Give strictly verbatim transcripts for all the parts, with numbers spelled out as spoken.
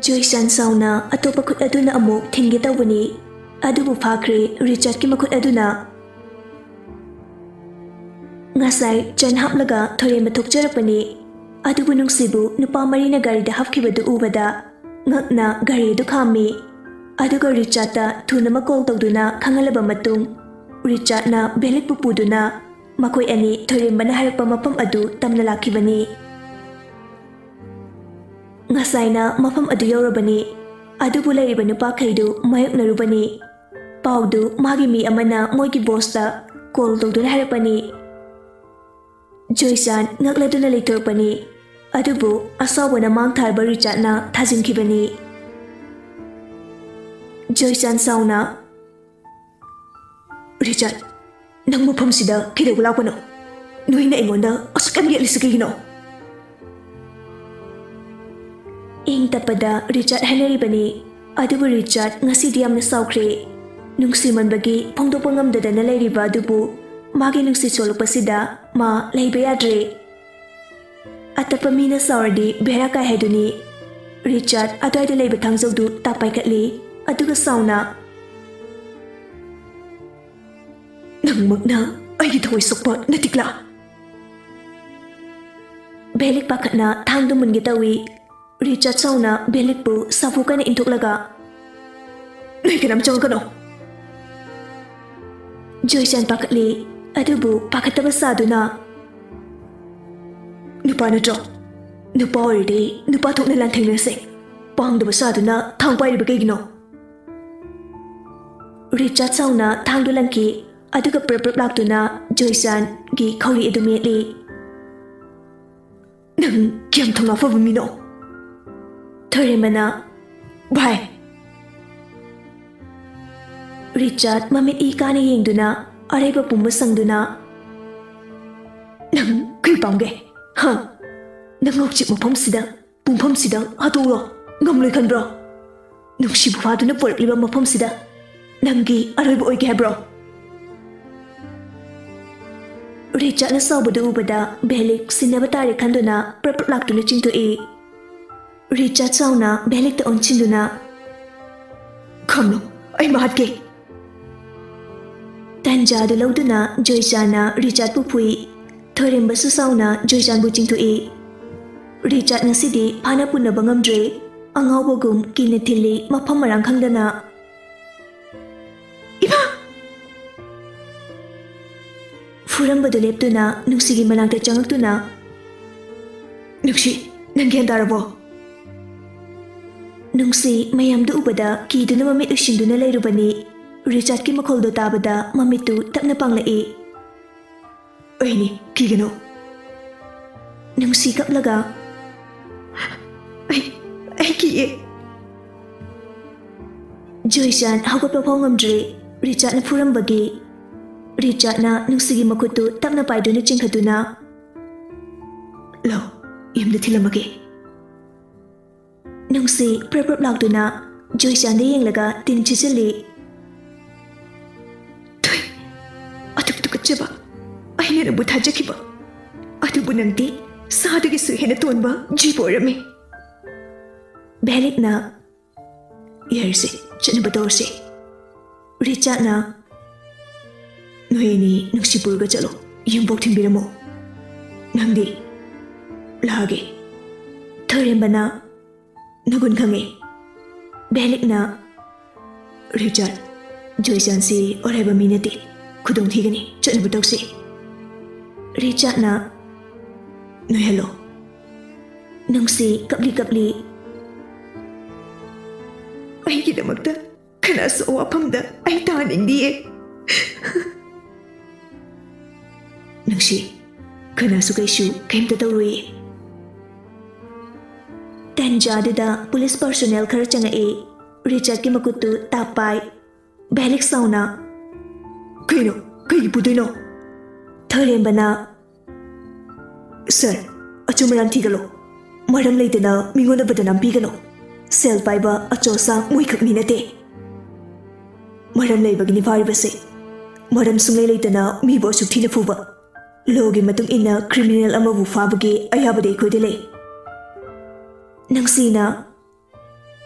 ꯖꯣꯏꯁꯥꯟ ꯁꯥꯎꯅ ꯑꯇꯣꯞꯄ ꯈꯨꯠ ꯑꯗꯨꯅ ꯑꯃꯨꯛ ꯊꯤꯟꯒꯦ ꯇꯧꯕꯅꯤ, ꯑꯗꯨꯕꯨ ꯐꯥꯈ꯭ꯔꯦ ꯔꯤꯆꯥꯔꯗꯀꯤ ꯃꯈꯨꯠ ꯑꯗꯨꯅ꯫ ꯉꯁꯥꯏ ꯆꯟ ꯍꯥꯞꯂꯒ ꯊꯣꯏꯔꯦꯝꯕ ꯊꯣꯛꯆꯔꯛꯄꯅꯤ, ꯑꯗꯨꯕꯨ ꯅꯨꯡꯁꯤꯕꯨ ꯅꯨꯄꯥ ꯃꯔꯤꯅ ꯒꯥꯔꯤꯗ ꯍꯥꯞꯈꯤꯕꯗꯨ ꯎꯕꯗ ꯉꯛꯅ ꯒꯥꯔꯤ ꯑꯗꯨ ꯈꯥꯝꯃꯤ꯫ ꯑꯗꯨꯒ ꯔꯤꯆꯥꯔꯗꯇ ꯊꯨꯅꯃꯛ ꯀꯣꯜ ꯇꯧꯗꯨꯅ ꯈꯪꯍꯜꯂꯕ ꯃꯇꯨꯡ, ꯔꯤꯆꯥꯔꯗꯅ ꯚꯦꯂꯤꯛꯄꯨ ꯄꯨꯗꯨꯅ ꯃꯈꯣꯏ ꯑꯅꯤ ꯊꯣꯏꯔꯦꯝꯕꯅ ꯍꯥꯏꯔꯛꯄ ꯃꯐꯝ ꯑꯗꯨ ꯇꯝꯅ ꯂꯥꯛꯈꯤꯕꯅꯤ꯫ ꯉꯁꯥꯏꯅ ꯃꯐꯝ ꯑꯗꯨ ꯌꯧꯔꯕꯅꯤ, ꯑꯗꯨꯕꯨ ꯂꯩꯔꯤꯕ ꯅꯨꯄꯥꯈꯩꯗꯨ ꯃꯥꯌꯣꯛꯅꯔꯨꯕꯅꯤ꯫ ꯄꯥꯎꯗꯨ ꯃꯥꯒꯤ ꯃꯤ ꯑꯃꯅ ꯃꯣꯏꯒꯤ ꯕꯣꯁꯇ ꯀꯣꯜ ꯇꯧꯗꯨꯅ ꯍꯥꯏꯔꯛꯄꯅꯤ꯫ ꯖꯣꯏꯆꯥꯟ ꯉꯛꯂꯗꯨꯅ ꯂꯩꯊꯣꯔꯛꯄꯅꯤ, ꯑꯗꯨꯕꯨ ꯑꯁꯥꯎꯕꯅ ꯃꯥꯡ ꯊꯥꯔꯕ ꯔꯤꯆꯥꯔꯗꯅ ꯊꯥꯖꯤꯟꯈꯤꯕꯅꯤ꯫ ꯖꯣꯏꯆꯥꯟ ꯁꯥꯎꯅ, "ꯔꯤꯆꯥꯔꯗ, ꯅꯪ ꯃꯐꯝꯁꯤꯗ ꯀꯩꯗꯧꯕ ꯂꯥꯛꯄꯅꯣ? ꯅꯣꯏꯅ ꯑꯩꯉꯣꯟꯗ ꯑꯁꯨꯛ ꯌꯥꯝ ꯌꯦꯠꯂꯤꯁꯤ ꯀꯩꯒꯤꯅꯣ?" ꯏꯪ ꯇꯞꯄꯗ ꯔꯤꯆꯥꯔꯗ ꯍꯥꯏꯅꯔꯤꯕꯅꯤ꯫ ꯑꯗꯨꯕꯨ ꯔꯤꯆꯥꯔꯗ ꯉꯁꯤꯗꯤ ꯌꯥꯝꯅ ꯁꯥꯎꯈ꯭ꯔꯦ꯫ ꯅꯨꯡꯁꯤꯃꯟꯕꯒꯤ ꯐꯣꯡꯗꯣꯛꯄ ꯉꯝꯗꯗꯅ ꯂꯩꯔꯤꯕ ꯑꯗꯨꯕꯨ ꯃꯥꯒꯤ ꯅꯨꯡꯁꯤ ꯁꯣꯛꯂꯛꯄꯁꯤꯗ ꯃꯥ ꯂꯩꯕ ꯌꯥꯗ꯭ꯔꯦ꯫ ꯑꯇꯞꯄ ꯃꯤꯅ ꯁꯥꯎꯔꯗꯤ ꯕꯦꯔꯥ ꯀꯥꯏ ꯍꯥꯏꯗꯨꯅꯤ꯫ ꯔꯤꯆꯥꯔꯗ ꯑꯗ꯭ꯋꯥꯏꯗ ꯂꯩꯕ ꯊꯥꯡꯖꯧꯗꯨ ꯇꯥꯞ ꯄꯥꯏꯈꯠꯂꯤ, ꯑꯗꯨꯒ ꯁꯥꯎꯅ, "ꯅꯪꯃꯛꯅ ꯑꯩꯒꯤ ꯊꯋꯥꯏ ꯁꯣꯛꯄ ꯅꯠꯇꯤꯛꯂꯥ?" ꯚꯦꯂꯤꯛ ꯄꯥꯈꯠꯅ ꯊꯥꯡꯗꯨ ꯃꯨꯟꯒꯦ ꯇꯧꯏ꯫ ꯔꯤꯆꯥꯔꯗ ꯁꯥꯎꯅ ꯚꯦꯂꯤꯛꯄꯨ ꯁꯥꯐꯨ ꯀꯟꯅ ꯏꯟꯊꯣꯛꯂꯒ, "ꯅꯣꯏ ꯀꯅꯥꯝ ꯆꯪꯉꯛꯀꯅꯣ!" ꯖꯣꯏꯆꯥꯟ ꯄꯥꯈꯠꯂꯤ, ꯑꯗꯨꯕꯨ ꯄꯥꯈꯠꯇꯕ ꯁꯥꯗꯨꯅ, "ꯅꯨꯄꯥ ꯅꯠꯇ꯭ꯔꯣ? ꯅꯨꯄꯥ ꯑꯣꯏꯔꯗꯤ ꯅꯨꯄꯥ ꯊꯣꯛꯅ ꯂꯥꯟꯊꯦꯡꯅꯁꯦ꯫ ꯄꯥꯡꯗꯕ ꯁꯥꯗꯨꯅ ꯊꯥꯡ ꯄꯥꯏꯔꯤꯕ ꯀꯩꯒꯤꯅꯣ?" ꯔꯤꯆꯥꯔꯗ ꯁꯥꯎꯅ ꯊꯥꯡꯗꯨ ꯂꯪꯈꯤ, ꯑꯗꯨꯒ ꯄ꯭ꯔꯞ ꯄ꯭ꯔꯞ ꯂꯥꯛꯇꯨꯅ ꯖꯣꯏꯆꯥꯟꯒꯤ ꯈꯧꯔꯤ ꯑꯗꯨ ꯃꯦꯠꯂꯤ꯫ "ꯅꯪ ꯀꯌꯥꯝ ꯊꯧꯅꯥ ꯐꯕ ꯃꯤꯅꯣ?" ꯊꯣꯏꯔꯦꯝꯕꯅ, "ꯚꯥꯏ!" ꯔꯤꯆꯥꯔꯗ ꯃꯃꯤꯠ ꯏ ꯀꯥꯅ ꯌꯦꯡꯗꯨꯅ ꯑꯔꯩꯕ ꯄꯨꯝꯕ ꯁꯪꯗꯨꯅ, "ꯅꯪ ꯀꯔꯤ ꯄꯥꯝꯒꯦ? ꯍꯥ? ꯅꯪ ꯍꯧꯖꯤꯛ ꯃꯐꯝꯁꯤꯗ, ꯄꯨꯡꯐꯝꯁꯤꯗ ꯍꯥꯠꯇꯣꯛꯎꯔꯣ? ꯉꯝꯂꯣꯏ ꯈꯟꯕ꯭ꯔꯣ? ꯅꯨꯡꯁꯤꯕ ꯐꯥꯗꯨꯅ ꯄꯨꯔꯛꯂꯤꯕ ꯃꯐꯝꯁꯤꯗ ꯅꯪꯒꯤ ꯑꯔꯣꯏꯕ ꯑꯣꯏꯒꯦ ꯍꯥꯏꯕ꯭ꯔꯣ?" ꯔꯤꯆꯥꯔꯗꯅ ꯁꯥꯎꯕꯗꯨ ꯎꯕꯗ ꯚꯦꯂꯤꯛ ꯁꯤꯟꯅꯕ ꯇꯥꯔꯦ ꯈꯟꯗꯨꯅ ꯄ꯭ꯔꯞ ꯄ꯭ꯔꯞ ꯂꯥꯛꯇꯨꯅ ꯆꯤꯡꯊꯣꯛꯏ꯫ ꯔꯤꯆꯥꯔꯗ ꯁꯥꯎꯅ ꯚꯦꯂꯤꯛꯇ ꯑꯣꯟꯁꯤꯟꯗꯨꯅ, "ꯈꯝꯅꯨ, ꯑꯩ ꯃꯍꯥꯠꯀꯦ!" ꯇꯟꯖꯥꯗꯨ ꯂꯧꯗꯨꯅ ꯖꯣꯏꯆꯥꯟꯅ ꯔꯤꯆꯥꯔꯗꯄꯨ ꯐꯨꯏ꯫ ꯊꯣꯏꯔꯦꯝꯕꯁꯨ ꯁꯥꯎꯅ ꯖꯣꯏꯆꯥꯟꯕꯨ ꯆꯤꯡꯊꯣꯛꯏ꯫ ꯔꯤꯆꯥꯔꯗ ꯉꯁꯤꯗꯤ ꯐꯥꯅ ꯄꯨꯅꯕ ꯉꯝꯗ꯭ꯔꯦ꯫ ꯑꯉꯥꯎꯕꯒꯨꯝ ꯀꯤꯅ ꯊꯤꯜꯂꯤ, ꯃꯐꯝ ꯃꯔꯥꯡ ꯈꯪꯗꯅ꯫ "ꯏꯃꯥ!" ꯐꯨꯔꯝꯕꯗꯨ ꯂꯦꯞꯇꯨꯅ ꯅꯨꯡꯁꯤꯒꯤ ꯃꯅꯥꯛꯇ ꯆꯪꯉꯛꯇꯨꯅ, "ꯅꯨꯡꯁꯤ, ꯅꯪ ꯒ꯭ꯌꯥꯟ ꯇꯥꯔꯕꯣ?" ꯅꯨꯡꯁꯤ ꯃꯌꯥꯝꯗꯨ ꯎꯕꯗ ꯀꯤꯗꯨꯅ ꯃꯃꯤꯠ ꯎꯏꯁꯤꯟꯗꯨꯅ ꯂꯩꯔꯨꯕꯅꯤ꯫ ꯔꯤꯆꯥꯔꯗꯀꯤ ꯃꯈꯣꯜꯗꯣ ꯇꯥꯕꯗ ꯃꯃꯤꯠꯇꯨ ꯇꯞꯅ ꯄꯥꯡꯂꯛꯏ꯫ "ꯑꯩꯅꯤ, ꯀꯤꯒꯅꯨ!" ꯅꯨꯡꯁꯤ ꯀꯞꯂꯒ, "ꯑꯩ, ꯑꯩ ꯀꯤꯌꯦ!" ꯖꯣꯏꯆꯥꯟ ꯍꯧꯒꯠꯄ ꯐꯥꯎ ꯉꯝꯗ꯭ꯔꯦ꯫ ꯔꯤꯆꯥꯔꯗꯅ ꯐꯨꯔꯝꯕꯒꯤ꯫ ꯔꯤꯆꯥꯔꯗꯅ ꯅꯨꯡꯁꯤꯒꯤ ꯃꯈꯨꯠꯇꯨ ꯇꯞꯅ ꯄꯥꯏꯗꯨꯅ ꯆꯤꯡꯈꯠꯇꯨꯅ, "ꯂꯧ, ꯌꯨꯝꯗ ꯊꯤꯜꯂꯝꯃꯒꯦ!" ꯅꯨꯡꯁꯤ ꯄ꯭ꯔꯞ ꯄ꯭ꯔꯞ ꯂꯥꯎꯗꯨꯅ ꯖꯣꯏꯆꯥꯟꯗ ꯌꯦꯡꯂꯒ ꯇꯤꯟ ꯁꯤꯠꯆꯤꯜꯂꯤ꯫ "ꯊꯨꯏ, ꯑꯗꯨꯛ ꯇꯨꯀꯠꯆꯕ! ꯑꯩꯅ ꯅꯪꯕꯨ ꯊꯥꯖꯈꯤꯕ, ꯑꯗꯨꯕꯨ ꯅꯪꯗꯤ ꯁꯥꯗꯒꯤꯁꯨ ꯍꯦꯟꯅ ꯇꯣꯟꯕ ꯖꯤꯕ ꯑꯣꯏꯔꯝꯃꯤ!" ꯚꯦꯂꯤꯛꯅ, "ꯌꯥꯔꯁꯦ, ꯆꯠꯅꯕ ꯇꯧꯔꯁꯦ꯫" ꯔꯤꯆꯥꯔꯗꯅ, "ꯅꯣꯏ ꯑꯅꯤ ꯅꯨꯡꯁꯤ ꯄꯨꯔꯒ ꯆꯠꯂꯣ, ꯌꯨꯝꯐꯥꯎ ꯊꯤꯟꯕꯤꯔꯝꯃꯣ꯫ ꯅꯪꯗꯤ?" "ꯂꯥꯛꯑꯒꯦ꯫" ꯊꯣꯏꯔꯦꯝꯕꯅ, "ꯅꯒꯨꯟ ꯈꯪꯉꯦ꯫" ꯚꯦꯂꯤꯛꯅ, "ꯔꯤꯆꯥꯔꯗ, ꯖꯣꯏꯆꯥꯟꯁꯤ ꯑꯔꯥꯏꯕ ꯃꯤ ꯅꯠꯇꯦ꯫ ꯈꯨꯗꯣꯡ ꯊꯤꯒꯅꯤ, ꯆꯠꯅꯕ ꯇꯧꯁꯤ꯫" ꯔꯤꯆꯥꯔꯗꯅ, "ꯅꯣꯏꯍꯜꯂꯣ꯫" ꯅꯨꯡꯁꯤ ꯀꯞꯂꯤ ꯀꯞꯂꯤ, "ꯑꯩꯒꯤꯗꯃꯛꯇ ꯀꯅꯥꯁꯨ ꯑꯋꯥꯐꯝꯗ ꯑꯩ ꯇꯥꯍꯟꯅꯤꯡꯗꯤꯌꯦ꯫" "ꯅꯨꯡꯁꯤ, ꯀꯅꯥꯁꯨ ꯀꯩꯁꯨ ꯀꯩꯝꯇ ꯇꯧꯔꯣꯏꯌꯦ꯫" ꯇꯟꯖꯥꯗꯨꯗ ꯄꯨꯂꯤꯁ ꯄꯔꯁꯣꯅꯦꯜ ꯈꯔ ꯆꯪꯉꯛꯏ꯫ ꯔꯤꯆꯥꯔꯗꯀꯤ ꯃꯈꯨꯠꯇꯨ ꯇꯥꯞ ꯄꯥꯏ꯫ ꯚꯦꯂꯤꯛ ꯁꯥꯎꯅ, "ꯀꯩꯅꯣ? ꯀꯩꯒꯤ ꯄꯨꯗꯣꯏꯅꯣ?" ꯊꯣꯏꯔꯦꯝꯕꯅ, "ꯁꯥꯔ, ꯑꯆꯨꯝ ꯑꯔꯥꯟ ꯊꯤꯒꯠꯂꯣ꯫ ꯃꯔꯝ ꯂꯩꯇꯅ ꯃꯤꯉꯣꯟꯗ ꯕꯗꯅꯥꯝ ꯄꯤꯒꯅꯣ꯫ ꯁꯦꯜ ꯄꯥꯏꯕ ꯑꯆꯧ ꯑꯁꯥꯡ ꯃꯣꯏꯈꯛ ꯃꯤ ꯅꯠꯇꯦ꯫ ꯃꯔꯝ ꯂꯩꯕꯒꯤꯅꯤ ꯐꯥꯔꯤꯕꯁꯦ꯫ ꯃꯔꯝ ꯁꯨꯡꯂꯩ ꯂꯩꯇꯅ ꯃꯤꯕꯨ ꯑꯁꯨꯛ ꯊꯤꯅ ꯐꯨꯕ꯫ ꯂꯣꯒꯤ ꯃꯇꯨꯡ ꯏꯟꯅ ꯀ꯭ꯔꯤꯃꯤꯅꯦꯜ ꯑꯃꯕꯨ ꯐꯥꯕꯒꯤ ꯑꯌꯥꯕꯗꯤ ꯑꯩꯈꯣꯏꯗ ꯂꯩ꯫" ꯅꯨꯡꯁꯤꯅ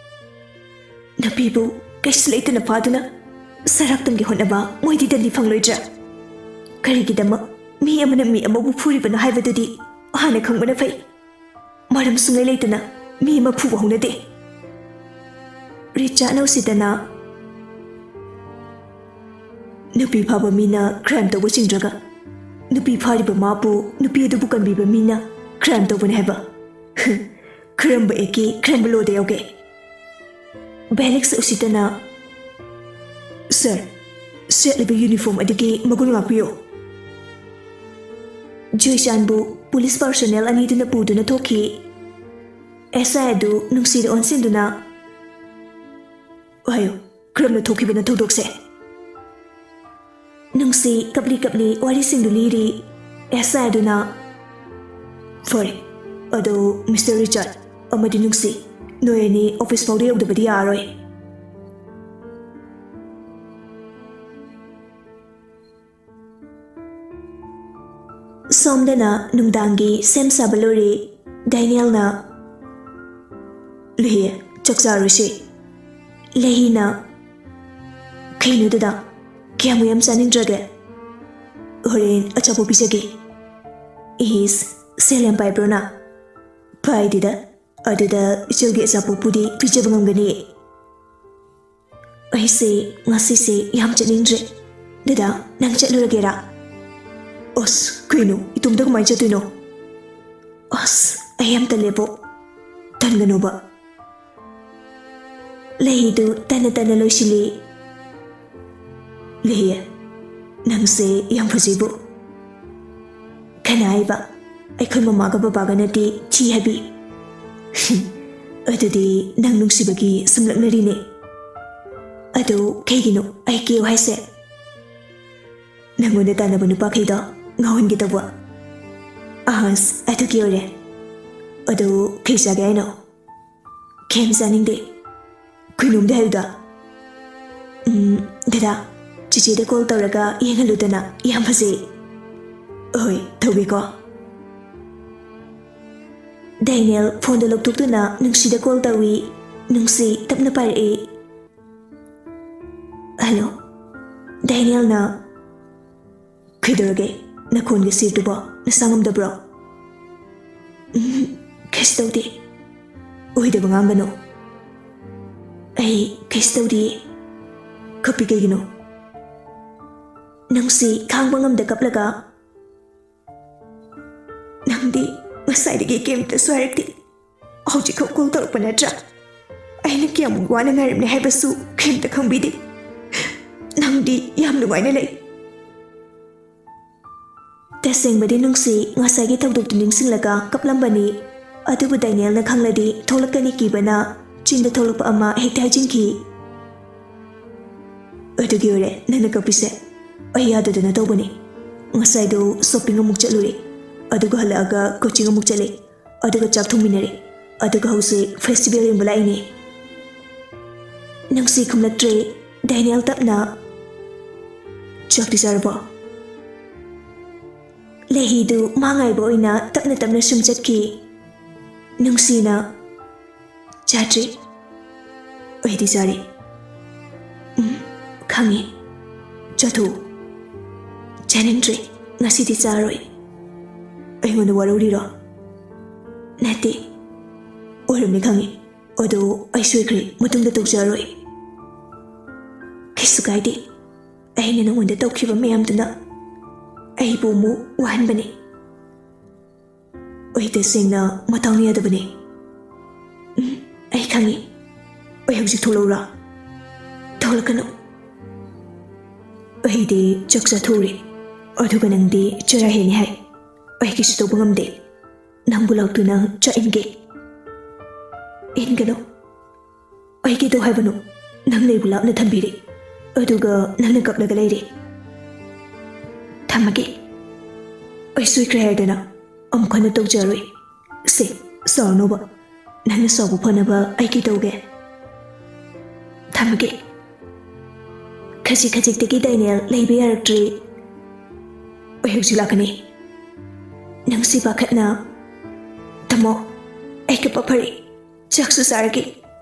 ꯅꯨꯄꯤꯕꯨ ꯀꯩꯁꯨ ꯂꯩꯇꯅ ꯐꯥꯗꯨꯅ ꯁꯔꯥꯛꯇꯝꯒꯤ ꯍꯣꯠꯅꯕ ꯃꯣꯏꯗꯤ ꯗꯟꯗꯤ ꯐꯪꯂꯣꯏꯗ꯭ꯔꯥ? ꯀꯔꯤꯒꯤꯗꯃꯛ ꯃꯤ ꯑꯃꯅ ꯃꯤ ꯑꯃꯕꯨ ꯐꯨꯔꯤꯕꯅꯣ ꯍꯥꯏꯕꯗꯨꯗꯤ ꯍꯥꯟꯅ ꯈꯪꯕꯅ ꯐꯩ꯫ ꯃꯔꯝ ꯁꯨꯡꯂꯩ ꯂꯩꯇꯅ ꯃꯤ ꯑꯃ ꯐꯨꯕ ꯍꯧꯅꯗꯦ꯫ ꯔꯤꯆꯥꯔꯗꯅ ꯎꯁꯤꯇꯅ, "ꯅꯨꯄꯤ ꯐꯥꯕ ꯃꯤꯅ ꯀ꯭ꯔꯥꯏꯝ ꯇꯧꯕ ꯆꯤꯡꯗ꯭ꯔꯒ, ꯅꯨꯄꯤ ꯐꯥꯔꯤꯕ ꯃꯥꯕꯨ, ꯅꯨꯄꯤ ꯑꯗꯨꯕꯨ ꯀꯟꯕꯤꯕ ꯃꯤꯅ ꯀ꯭ꯔꯥꯏꯝ ꯇꯧꯕꯅꯤ ꯍꯥꯏꯕ? ꯀꯔꯝꯕ ꯑꯦꯛꯀꯤ ꯀꯔꯝꯕ ꯂꯣꯗ ꯌꯥꯎꯒꯦ?" ꯕꯦꯂꯤꯛꯁ ꯎꯁꯤꯇꯅ, "ꯁꯥꯔ, ꯁꯦꯠꯂꯤꯕ ꯌꯨꯅꯤꯐꯣꯔꯝ ꯑꯗꯨꯒꯤ ꯃꯒꯨꯟ ꯉꯥꯛꯄꯤꯌꯨ꯫" ꯖꯨꯏꯆꯥꯟꯕꯨ ꯄꯨꯂꯤꯁ ꯄꯥꯔꯁꯣꯅꯦꯜ ꯑꯅꯤꯗꯨꯅ ꯄꯨꯗꯨꯅ ꯊꯣꯛꯈꯤ꯫ ꯑꯦꯁ ꯑꯥꯏ ꯑꯗꯨ ꯅꯨꯡꯁꯤꯗ ꯑꯣꯟꯁꯤꯟꯗꯨꯅ, "ꯍꯥꯏꯌꯨ, ꯀꯔꯝꯅ ꯊꯣꯛꯈꯤꯕꯅꯣ ꯊꯧꯗꯣꯛꯁꯦ?" ꯅꯨꯡꯁꯤ ꯀꯞꯂꯤ ꯀꯞꯂꯤ ꯋꯥꯔꯤꯁꯤꯡꯗꯨ ꯂꯤꯔꯤ꯫ ꯑꯦꯁ ꯑꯥꯏ ꯑꯗꯨꯅ, "ꯐꯔꯦ, ꯑꯗꯣ ꯃꯤꯁꯇꯔ ꯔꯤꯆꯥꯔꯗ ꯑꯃꯗꯤ ꯅꯨꯡꯁꯤ, ꯅꯣꯏ ꯑꯅꯤ ꯑꯣꯐꯤꯁ ꯐꯥꯎꯗ ꯌꯧꯗꯕꯗꯤ ꯌꯥꯔꯣꯏ꯫" ꯁꯣꯝꯗꯅ ꯅꯨꯡꯗꯥꯡꯒꯤ ꯁꯦꯝ ꯁꯥꯕ ꯂꯣꯏꯔꯦ꯫ ꯗꯦꯅꯤꯌꯦꯜꯅ, "ꯂꯩꯍꯤ, ꯆꯥꯛ ꯆꯥꯔꯨꯁꯤ꯫" ꯂꯩꯍꯤꯅ, "ꯀꯩꯅꯣ ꯗꯗꯥ, ꯀꯌꯥꯃꯨꯛ ꯌꯥꯝ ꯆꯥꯅꯤꯡꯗ꯭ꯔꯒꯦ? ꯍꯣꯔꯦꯟ ꯑꯆꯥꯄꯣꯠ ꯄꯤꯖꯒꯦ꯫" "ꯏꯁ, ꯁꯦꯜ ꯌꯥꯝ ꯄꯥꯏꯕ꯭ꯔꯣ ꯅꯪ?" "ꯄꯥꯏꯗꯦꯗ, ꯑꯗꯨꯗ ꯏꯆꯜꯒꯤ ꯑꯆꯥꯄꯣꯠꯄꯨꯗꯤ ꯄꯤꯖꯕ ꯉꯝꯒꯅꯤ꯫" "ꯑꯩꯁꯦ ꯉꯁꯤꯁꯦ ꯌꯥꯝ ꯆꯠꯅꯤꯡꯗ꯭ꯔꯦ꯫ ꯗꯗꯥ, ꯅꯪ ꯆꯠꯂꯨꯔꯒꯦꯔꯥ?" "ꯑꯁ, ꯀꯩꯅꯣ, ꯏꯇꯣꯝꯇ ꯀꯃꯥꯏꯅ ꯆꯠꯇꯣꯏꯅꯣ?" "ꯑꯁ, ꯑꯩ ꯌꯥꯝ ꯇꯜꯂꯦꯕꯣ꯫" "ꯇꯟꯒꯅꯣꯕ꯫" ꯂꯩꯗꯨ ꯇꯟꯅ ꯇꯟꯅ ꯂꯣꯏꯁꯤꯜꯂꯤ꯫ "ꯂꯩ, ꯅꯪꯁꯦ ꯌꯥꯝ ꯐꯖꯩꯕꯨ꯫" "ꯀꯅꯥ ꯍꯥꯏꯕ? ꯑꯩꯈꯣꯏ ꯃꯃꯥꯒ ꯕꯕꯥꯒꯅꯗꯤ ꯊꯤ ꯍꯥꯏꯕꯤ꯫" "ꯑꯗꯨꯗꯤ ꯅꯪ ꯅꯨꯡꯁꯤꯕꯒꯤ ꯁꯨꯝ ꯂꯛꯅꯔꯤꯅꯦ꯫ ꯑꯗꯨ ꯀꯩꯒꯤꯅꯣ ꯑꯩ ꯀꯦꯌꯨ ꯍꯥꯏꯁꯦ?" "ꯅꯪꯉꯣꯟꯗ ꯇꯥꯟꯅꯕ ꯅꯨꯄꯥꯈꯩꯗꯣ ꯉꯥꯎꯍꯟꯒꯦ ꯇꯧꯕ꯫" "ꯑꯍꯁ, ꯑꯗꯨꯒꯤ ꯑꯣꯏꯔꯦ꯫ ꯑꯗꯨ ꯀꯩ ꯆꯥꯒꯦ ꯍꯥꯏꯅꯣ?" "ꯀꯩꯝ ꯆꯥꯅꯤꯡꯗꯦ꯫ ꯀꯩꯅꯣꯝꯗꯤ ꯍꯥꯏꯌꯨꯗ꯫" "ꯎꯝ, ꯗꯗꯥ, ꯆꯤꯆꯦꯗ ꯀꯣꯜ ꯇꯧꯔꯒ ꯌꯦꯡꯍꯜꯂꯨꯗꯅ, ꯌꯥꯝ ꯐꯖꯩ꯫" "ꯍꯣꯏ, ꯇꯧꯒꯦꯀꯣ꯫" ꯗꯦꯅꯤꯌꯦꯜ ꯐꯣꯟꯗꯣ ꯂꯧꯊꯣꯛꯇꯨꯅ ꯅꯨꯡꯁꯤꯗ ꯀꯣꯜ ꯇꯧꯏ꯫ ꯅꯨꯡꯁꯤ ꯇꯞꯅ ꯄꯥꯏꯔꯛꯏ꯫ "ꯍꯜꯂꯣ?" ꯗꯦꯅꯤꯌꯦꯜꯅ, "ꯀꯩꯗꯧꯔꯒꯦ? ꯅꯈꯣꯟꯒ ꯁꯤꯔꯗꯨꯕꯣ? ꯅꯁꯥ ꯉꯝꯗꯕ꯭ꯔꯣ?" "ꯎꯝ, ꯀꯩꯁꯨ ꯇꯧꯗꯦ꯫ ꯑꯣꯏꯗꯕ ꯉꯥꯡꯒꯅꯨ꯫" "ꯑꯩ ꯀꯩꯁꯨ ꯇꯧꯗꯤꯌꯦ꯫" "ꯀꯞꯄꯤ ꯀꯩꯒꯤꯅꯣ?" ꯅꯨꯡꯁꯤ ꯈꯥꯡꯕ ꯉꯝꯗ ꯀꯞꯂꯒ, "ꯅꯪꯗꯤ ꯉꯁꯥꯏꯗꯒꯤ ꯀꯩꯝꯇꯁꯨ ꯍꯥꯏꯔꯛꯇꯦ꯫ ꯍꯧꯖꯤꯛꯈꯛ ꯀꯣꯜ ꯇꯧꯔꯛꯄ ꯅꯠꯇ꯭ꯔꯥ? ꯑꯩꯅ ꯀꯌꯥꯃꯨꯛ ꯋꯥꯅ ꯉꯥꯏꯔꯝꯅꯦ ꯍꯥꯏꯕꯁꯨ ꯀꯩꯝꯇ ꯈꯪꯕꯤꯗꯦ꯫ ꯅꯪꯗꯤ ꯌꯥꯝ ꯅꯨꯡꯉꯥꯏꯅ ꯂꯩ꯫" ꯇꯁꯦꯡꯕꯗꯤ ꯅꯨꯡꯁꯤ ꯉꯁꯥꯏꯒꯤ ꯊꯧꯗꯣꯛꯇꯨ ꯅꯤꯡꯁꯤꯡꯂꯒ ꯀꯞꯂꯝꯕꯅꯤ꯫ ꯑꯗꯨꯕꯨ ꯗꯦꯅꯤꯌꯦꯜꯅ ꯈꯪꯂꯗꯤ ꯊꯣꯛꯂꯛꯀꯅꯤ ꯀꯤꯕꯅ ꯆꯤꯟꯗ ꯊꯣꯛꯂꯛꯄ ꯑꯃ ꯍꯦꯛꯇ ꯍꯥꯏꯖꯤꯟꯈꯤ꯫ "ꯑꯗꯨꯒꯤ ꯑꯣꯏꯔꯦ ꯅꯪꯅ ꯀꯞꯄꯤꯁꯦ꯫ ꯑꯩ ꯌꯥꯗꯗꯅ ꯇꯧꯕꯅꯤ꯫ ꯉꯁꯥꯏꯗꯣ ꯁꯣꯄꯤꯡ ꯑꯃꯨꯛ ꯆꯠꯂꯨꯔꯦ, ꯑꯗꯨꯒ ꯍꯜꯂꯛꯑꯒ ꯀꯣꯆꯤꯡ ꯑꯃꯨꯛ ꯆꯠꯂꯦ, ꯑꯗꯨꯒ ꯆꯥꯛ ꯊꯣꯡꯃꯤꯟꯅꯔꯦ, ꯑꯗꯨꯒ ꯍꯧꯖꯤꯛ ꯐꯦꯁꯇꯤꯚꯦꯜ ꯌꯦꯡꯕ ꯂꯥꯛꯏꯅꯦ꯫" ꯅꯨꯡꯁꯤ ꯈꯨꯝꯂꯛꯇ꯭ꯔꯦ꯫ ꯗꯦꯅꯤꯌꯦꯜ ꯇꯞꯅ, "ꯆꯥꯛꯇꯤ ꯆꯥꯔꯕꯣ?" ꯂꯩꯍꯤꯗꯨ ꯃꯥ ꯉꯥꯏꯕ ꯑꯣꯏꯅ ꯇꯞꯅ ꯇꯞꯅ ꯁꯨꯝ ꯆꯠꯈꯤ꯫ ꯅꯨꯡꯁꯤꯅ, "ꯆꯥꯗ꯭ꯔꯤ꯫" "ꯑꯩꯗꯤ ꯆꯥꯔꯦ꯫" "ꯎꯝ, ꯈꯪꯉꯤ꯫ ꯆꯥꯊꯣꯛꯎ꯫" "ꯆꯥꯅꯤꯡꯗ꯭ꯔꯦ꯫ ꯉꯁꯤꯗꯤ ꯆꯥꯔꯣꯏ꯫" "ꯑꯩꯉꯣꯟꯗ ꯋꯥꯔꯧꯔꯤꯔꯣ?" "ꯅꯠꯇꯦ꯫ ꯑꯣꯏꯔꯝꯅꯤ ꯈꯪꯉꯤ꯫ ꯑꯗꯣ ꯑꯩ ꯁꯣꯏꯈ꯭ꯔꯦ, ꯃꯇꯨꯡꯗ ꯇꯧꯖꯔꯣꯏ꯫" "ꯀꯩꯁꯨ ꯀꯥꯏꯗꯦ꯫ ꯑꯩꯅ ꯅꯉꯣꯟꯗ ꯇꯧꯈꯤꯕ ꯃꯌꯥꯝꯗꯨꯅ ꯑꯩꯕꯨ ꯑꯃꯨꯛ ꯋꯥꯍꯟꯕꯅꯤ꯫ ꯑꯩ ꯇꯁꯦꯡꯅ ꯃꯇꯥꯎꯅ ꯌꯥꯗꯕꯅꯤ꯫" "ꯎꯝ, ꯑꯩ ꯈꯪꯉꯤ꯫ ꯑꯩ ꯍꯧꯖꯤꯛ ꯊꯣꯛꯂꯛꯎꯔꯥ?" "ꯊꯣꯛꯂꯛꯀꯅꯨ꯫" "ꯑꯩꯗꯤ ꯆꯥꯛ ꯆꯥꯊꯣꯛꯎꯔꯦ, ꯑꯗꯨꯒ ꯅꯪꯗꯤ ꯆꯔꯥ ꯍꯦꯟꯅꯤ ꯍꯥꯏ꯫ ꯑꯩ ꯀꯩꯁꯨ ꯇꯧꯕ ꯉꯝꯗꯦ꯫ ꯅꯪꯕꯨ ꯂꯥꯛꯇꯨꯅ ꯆꯥꯛ ꯏꯟꯒꯦ꯫" "ꯏꯟꯒꯅꯨ꯫" "ꯑꯩ ꯀꯩꯗꯧ ꯍꯥꯏꯕꯅꯣ? ꯅꯪꯅ ꯑꯩꯕꯨ ꯂꯥꯞꯅ ꯊꯝꯕꯤꯔꯦ, ꯑꯗꯨꯒ ꯅꯪꯅ ꯀꯞꯂꯒ ꯂꯩꯔꯦ꯫" "ꯊꯝꯃꯒꯦ꯫ ꯑꯩ ꯁꯣꯏꯈ꯭ꯔꯦ ꯍꯥꯏꯗꯅ ꯑꯃꯨꯛ ꯍꯟꯅ ꯇꯧꯖꯔꯣꯏ꯫ ꯁꯦ, ꯁꯥꯎꯔꯅꯣꯕ꯫ ꯅꯪꯅ ꯁꯥꯎꯕ ꯐꯅꯕ ꯑꯩ ꯀꯩꯗꯧꯒꯦ? ꯊꯝꯃꯒꯦ꯫" ꯈꯖꯤꯛ ꯈꯖꯤꯛꯇꯒꯤ ꯗꯦꯅꯤꯌꯦꯜ ꯂꯩꯕ ꯌꯥꯔꯛꯇ꯭ꯔꯦ꯫ "ꯑꯩ ꯍꯧꯖꯤꯛ ꯂꯥꯛꯀꯅꯤ꯫" ꯅꯨꯡꯁꯤ ꯄꯥꯈꯠꯅ, "ꯇꯥꯃꯣ, ꯑꯩ ꯀꯞꯄ ꯐꯔꯦ꯫ ꯆꯥꯛꯁꯨ ꯆꯥꯔꯒꯦ꯫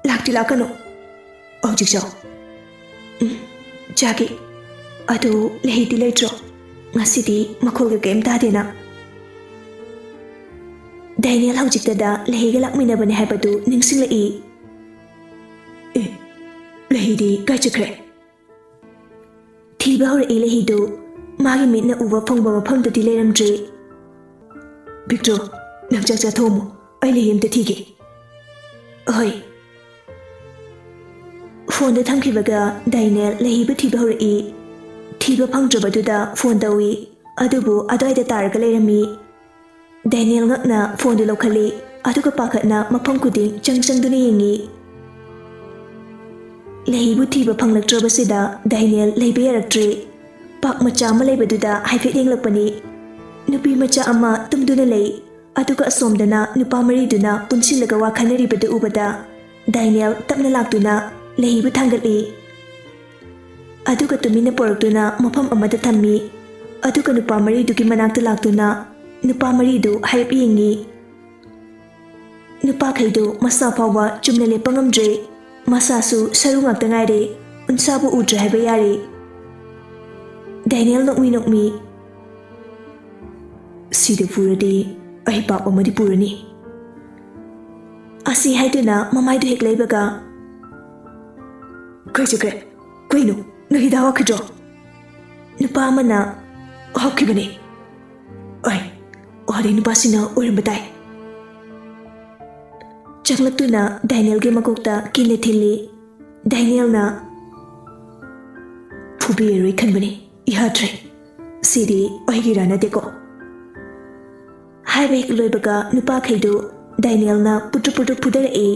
ꯂꯥꯛꯇꯤ ꯂꯥꯛꯀꯅꯨ꯫ ꯍꯧꯖꯤꯛ ꯆꯥꯎ꯫ ꯎꯝ, ꯆꯥꯒꯦ꯫ ꯑꯗꯨ ꯂꯩꯍꯤꯗꯤ ꯂꯩꯇ꯭ꯔꯣ? ꯉꯁꯤꯗꯤ ꯃꯈꯣꯜꯒ ꯀꯩꯝ ꯇꯥꯗꯦꯅ꯫ ꯗꯥꯏꯅꯦꯜ ꯍꯧꯖꯤꯛꯇꯗ ꯂꯩꯍꯤꯒ ꯂꯥꯛꯃꯤꯟꯅꯕꯅꯦ ꯍꯥꯏꯕꯗꯨ ꯅꯤꯡꯁꯤꯡꯂꯛꯏ꯫ ꯑꯦ, ꯂꯩꯍꯤꯗꯤ ꯀꯥꯏ ꯆꯠꯈ꯭ꯔꯦ? ꯊꯤꯕ ꯍꯧꯔꯛꯏ ꯂꯩꯍꯤꯗꯨ꯫ ꯃꯥꯒꯤ ꯃꯤꯠꯅ ꯎꯕ ꯐꯪꯕ ꯃꯐꯝꯗꯗꯤ ꯂꯩꯔꯝꯗ꯭ꯔꯦ꯫ ꯚꯤꯛꯇꯣꯔ, ꯅꯪ ꯆꯥꯛ ꯆꯥꯊꯣꯛꯑꯝꯃꯣ, ꯑꯩ ꯂꯩꯍꯤ ꯑꯝꯇ ꯊꯤꯒꯦ꯫ ꯍꯣꯏ꯫ ꯐꯣꯟꯗꯨ ꯊꯝꯈꯤꯕꯒ ꯗꯥꯏꯅꯦꯜ ꯂꯩꯍꯤꯕꯨ ꯊꯤꯕ ꯍꯧꯔꯛꯏ꯫ ꯊꯤꯕ ꯐꯪꯗ꯭ꯔꯕꯗꯨꯗ ꯐꯣꯟ ꯇꯧꯏ, ꯑꯗꯨꯕꯨ ꯑꯗ꯭ꯋꯥꯏꯗ ꯇꯥꯔꯒ ꯂꯩꯔꯝꯃꯤ꯫ ꯗꯥꯏꯅꯦꯜ ꯉꯛꯅ ꯐꯣꯟꯗꯨ ꯂꯧꯈꯠꯂꯤ, ꯑꯗꯨꯒ ꯄꯥꯈꯠꯅ ꯃꯐꯝ ꯈꯨꯗꯤꯡ ꯆꯪ ꯆꯪꯗꯨꯅ ꯌꯦꯡꯉꯤ꯫ ꯂꯩꯍꯤꯕꯨ ꯊꯤꯕ ꯐꯪꯂꯛꯇ꯭ꯔꯕꯁꯤꯗ ꯗꯥꯏꯅꯦꯜ ꯂꯩꯕ ꯌꯥꯔꯛꯇ꯭ꯔꯦ꯫ ꯄꯥꯛ ꯃꯆꯥ ꯑꯃ ꯂꯩꯕꯗꯨꯗ ꯍꯥꯏꯐꯦꯠ ꯌꯦꯡꯂꯛꯄꯅꯤ꯫ ꯅꯨꯄꯤ ꯃꯆꯥ ꯑꯃ ꯇꯨꯝꯗꯨꯅ ꯂꯩ, ꯑꯗꯨꯒ ꯑꯁꯣꯝꯗꯅ ꯅꯨꯄꯥ ꯃꯔꯤꯗꯨꯅ ꯄꯨꯟꯁꯤꯜꯂꯒ ꯋꯥ ꯈꯟꯅꯔꯤꯕꯗꯨ ꯎꯕꯗ ꯗꯥꯏꯅꯦꯜ ꯇꯞꯅ ꯂꯥꯛꯇꯨꯅ ꯂꯩꯍꯤꯕꯨ ꯊꯥꯡꯒꯠꯂꯤ꯫ ꯑꯗꯨꯒ ꯇꯨꯃꯤꯟꯅ ꯄꯨꯔꯛꯇꯨꯅ ꯃꯐꯝ ꯑꯃꯗ ꯊꯝꯃꯤ꯫ ꯑꯗꯨꯒ ꯅꯨꯄꯥ ꯃꯔꯤꯗꯨꯒꯤ ꯃꯅꯥꯛꯇ ꯂꯥꯛꯇꯨꯅ ꯅꯨꯄꯥ ꯃꯔꯤꯗꯨ ꯍꯥꯏꯔꯞ ꯌꯦꯡꯉꯤ꯫ ꯅꯨꯄꯥꯈꯩꯗꯨ ꯃꯁꯥ ꯐꯥꯎꯕ ꯆꯨꯝꯅ ꯂꯦꯞꯄ ꯉꯝꯗ꯭ꯔꯦ꯫ ꯃꯁꯥꯁꯨ ꯁꯔꯨ ꯉꯥꯛꯇ ꯉꯥꯏꯔꯦ꯫ ꯎꯟꯁꯥꯕꯨ ꯎꯗ꯭ꯔꯦ ꯍꯥꯏꯕ ꯌꯥꯔꯦ꯫ ꯗꯥꯏꯅꯦꯜ ꯅꯣꯛꯃꯤ ꯅꯣꯛꯃꯤ, "ꯁꯤꯗ ꯐꯨꯔꯗꯤ ꯑꯩ ꯄꯥꯞ ꯑꯃꯗꯤ ꯄꯨꯔꯅꯤ꯫" ꯑꯁꯤ ꯍꯥꯏꯗꯨꯅ ꯃꯃꯥꯏꯗꯨ ꯍꯦꯛ ꯂꯩꯕꯒ, "ꯀꯥꯏ ꯆꯠꯈ꯭ꯔꯦ? ꯀꯩꯅꯣ, ꯅꯪ ꯍꯤꯗꯥꯛ ꯍꯥꯞꯈꯤꯗ꯭ꯔꯣ?" ꯅꯨꯄꯥ ꯑꯃꯅ, "ꯍꯥꯞꯈꯤꯕꯅꯦ꯫ ꯑꯩ, ꯑꯗꯩ ꯅꯨꯄꯥꯁꯤꯅ ꯑꯣꯏꯔꯝꯕ ꯇꯥꯏ꯫" ꯆꯪꯂꯛꯇꯨꯅ ꯗꯥꯏꯅꯦꯜꯒꯤ ꯃꯀꯣꯛꯇ ꯀꯤꯟꯅ ꯊꯤꯜꯂꯤ꯫ ꯗꯥꯏꯅꯦꯜꯅ, "ꯐꯨꯕꯤꯔꯔꯣꯏ ꯈꯟꯕꯅꯤ, ꯌꯥꯗ꯭ꯔꯦ꯫ ꯁꯤꯗꯤ ꯑꯩꯒꯤ ꯏꯔꯥꯟ ꯅꯠꯇꯦꯀꯣ꯫" ꯍꯥꯏꯕ ꯍꯦꯛ ꯂꯣꯏꯕꯒ ꯅꯨꯄꯥꯈꯩꯗꯨ ꯗꯥꯏꯅꯦꯜꯅ ꯄꯨꯇ꯭ꯔꯨ ꯄꯨꯇ꯭ꯔꯨ ꯐꯨꯗꯔꯛꯏ꯫